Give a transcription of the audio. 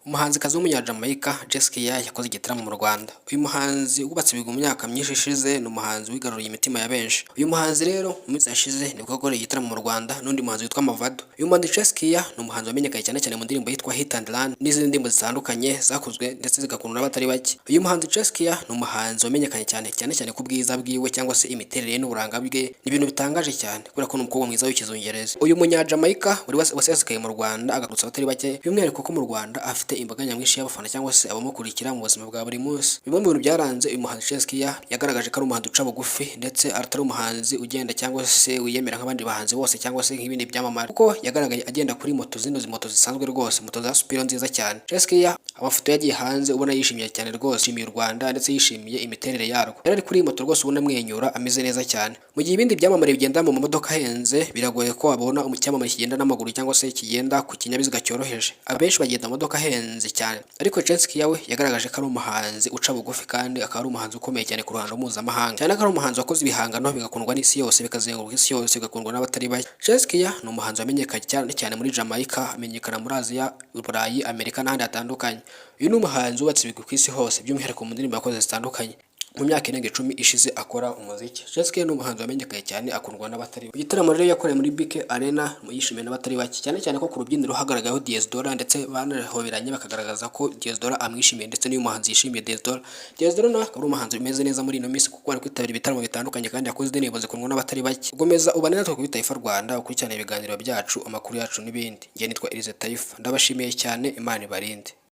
Umuhanzikazi w'Umunyajamaica Jessica yakoze igitaramo mu Rwanda. Uyu muhanzi wubatse ibigwi mu myaka myinshi ishize, ni umuhanzi wigaruriye imitima ya benshi. Uyu muhanzi rero mu minsi yashize nibwo yakoreye igitaramo mu Rwanda n'undi muhanzi witwa Mavado. Uyu muhanzi Jessica ni umuhanzi wamenyekanye cyane cyane mu ndirimbo yitwa Hit and Run n'izindi ndirimbo zitandukanye zakozwe ndetse zigakundwa n'abatari bake. Uyu muhanzi Jessica ni umuhanzi wamenyekanye cyane cyane cyane ku bwiza bwiwe cyangwa se imiterere ye n'uburanga bwe. Ni ibintu bitangaje cyane kubera ko ni umukobwa mwiza w'ikizungerezi. Uyu Munyajamaica wari wasesekaye mu Rwanda, agakutsa abatari bake, by'umwihariko ko mu Rwanda afite imbaga nyamwinshi y'abafana cyangwa se abamukurikira mu buzima bwa buri munsi. Bimwe mu bintu byaranze uyu muhanzi Cheskia, yagaragaje ko ari umuhanzi uca bugufi ndetse atari umuhanzi ugenda cyangwa se wiyemera nk'abandi bahanzi bose cyangwa se nk'ibindi byamamare, kuko yagaragaye agenda kuri moto, zino moto zisanzwe rwose, moto za Spiro nziza cyane. Cheskia amafoto yagiye hanze ubona yishimiye cyane rwose, yishimiye u Rwanda ndetse yishimiye imiterere yarwo. Yari ari kuri iyi moto rwose ubona amwenyura, ameze neza cyane. Mu gihe ibindi byamamare bigenda mu mamodoka ahenze, biragoye ko wabona icyamamare kigenda n'amaguru cyangwa se kigenda ku kinyabiziga cyoroheje. Abenshi bagenda mu modoka ahenze cyane, ariko Cheskia we yagaragaje ko ari umuhanzi uca bugufi kandi akaba ari umuhanzi ukomeye cyane ku ruhando mpuzamahanga, cyane ko ari umuhanzi wakoze ibihangano bigakundwa n'isi yose, bikazenguruka isi yose, bigakundwa n'abatari bake. Cheskia ni umuhanzi wamenyekanye cyane cyane muri Jamaica, amenyekana muri Aziya, Burayi, Amerika n'ahandi hatandukanye. Uyu ni umuhanzi wubatse ibigwi ku isi hose, by'umwihariko mu ndirimbo yakoze zitandukanye mu myaka irenga 10 ishize akora umuziki. Jessica ni umuhanzi wamenyekanye cyane, akundwa n'abatari bake. Igitaramo rero yakoreye muri BK Arena yishimiwe n'abatari bake, cyane cyane ko ku rubyiniro hagaragayeho Diez Dola, ndetse banahoberanye bakagaragaza ko Diez Dola amwishimiye ndetse n'uyu muhanzi yishimiye Diez Dola. Diez Dola nawe akaba ari umuhanzi umeze neza muri ino minsi, kuko ari kwitabira ibitaramo bitandukanye kandi yakoze indirimbo zikundwa n'abatari bake. Gomeza ubane natwe kuri Taifa Rwanda, ukurikirane ibiganiro byacu, amakuru yacu n'ibindi. Njye nitwa Elize Taifa, ndabashimiye cyane, Imana ibarinde.